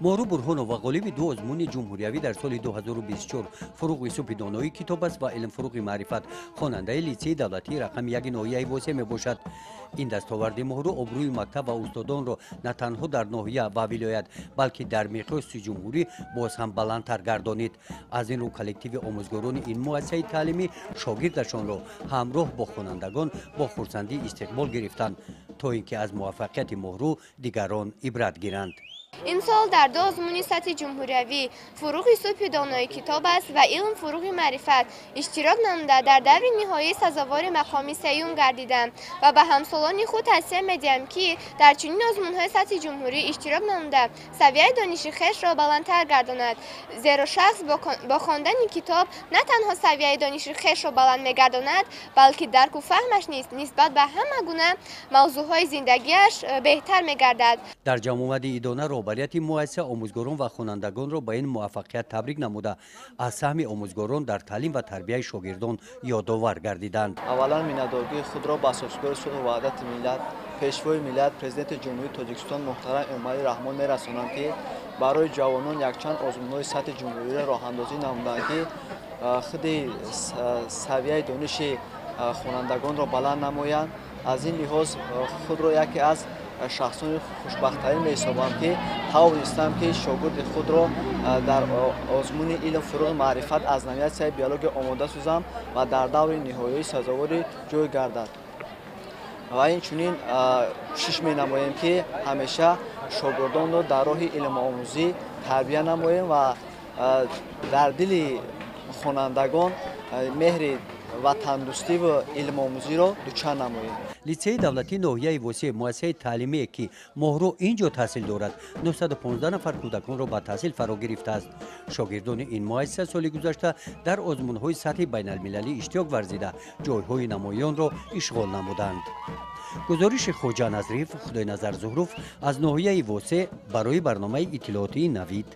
Моҳрӯ Бурҳонова ғолиби ду озмуни ҷумҳуриявӣ дар соли 2024 «Фуруғи субҳи донои китоб аст» ва «Илм фуруғи маърифат», хонандаи литсейи давлатии рақами 1 ноҳияи Восеъ мебошад. Ин дастоварди Моҳрӯ обрӯи мактаб ва устодонро на танҳо дар ноҳия ва вилоят, балки дар миқёси ҷумҳурӣ боз ҳам баландтар гардонид. Аз ин рӯ коллективи омӯзгорони ин муассисаи таълимӣ шогирдашонро ҳамроҳ бо хонандагон бо хурсандӣ истиқбол гирифтанд, то ин ки аз муваффақияти Моҳрӯ дигарон ибрат гиранд. Имсол дар ду озмуни сатҳи ҷумҳуриявӣ «Фуруғи субҳи донои китоб аст» ва «Илм фуруғи маърифат» иштирок намуда, дар даври ниҳоӣ сазовори мақоми сеюм гардидам ва ба ҳамсолони худ тавсия медиҳам, ки дар чунин озмунҳои сатҳи ҷумҳурӣ иштирок намуда, савияи дониши хешро баландтар гардонад, зеро шахс бо хондани китоб на танҳо савияи дониши хешро баланд мегардонад, балки дарку фаҳмаш низ нисбат ба ҳама гуна мавзӯъҳои зиндагиаш беҳтар мегардад. Дар ҷамъомади идона роҳбарияти муассиса омӯзгорон ва хонандагонро ба ин муваффақият табрик намуда, аз саҳми омӯзгорон дар таълим ва тарбияи шогирдон ёдовар гардиданд. Аввалан, миннатдории худро ба асосгузори сулҳу ваҳдати миллат, Пешвои миллат, Президенти Ҷумҳурии Тоҷикистон муҳтарам Эмомалӣ Раҳмон мерасонам, ки барои ҷавонон якчанд озмунҳои сатҳи ҷумҳуриро роҳандозӣ намуданд, ки худи савияи дониши хонандагонро баланд намоянд. Аз ин лиҳоз худро яке аз шахсони хушбахттарин меҳисобам, ки тавонистам, ки шогирди худро дар озмуни «Илм фуруғи маърифат» аз номинатсияи биология омода созам ва дар даври ниҳоии сазовори ҷой гардад. Ва инчунин кӯшиш менамоем, ки ҳамеша шогирдонро дар роҳи илмомӯзӣ тарбия намоем ва дар дили хонандагон меҳри ватандӯстиву илмомӯзиро дучанд намоем. Литсейи давлатии ноҳияи Восеъ, муассисаи таълимие, ки Моҳрӯ ин ҷо таҳсил дорад, 915 нафар кӯдаконро ба таҳсил фаро гирифтааст. Шогирдони ин муассиса соли гузашта дар озмунҳои сатҳи байналмилалӣ иштирок варзида, ҷойҳои намоёнро ишғол намуданд. Гузориши Хоҷа Назриев, Худойназар Зуҳруф аз ноҳияи Восеъ барои барномаи иттилоотии «Навид».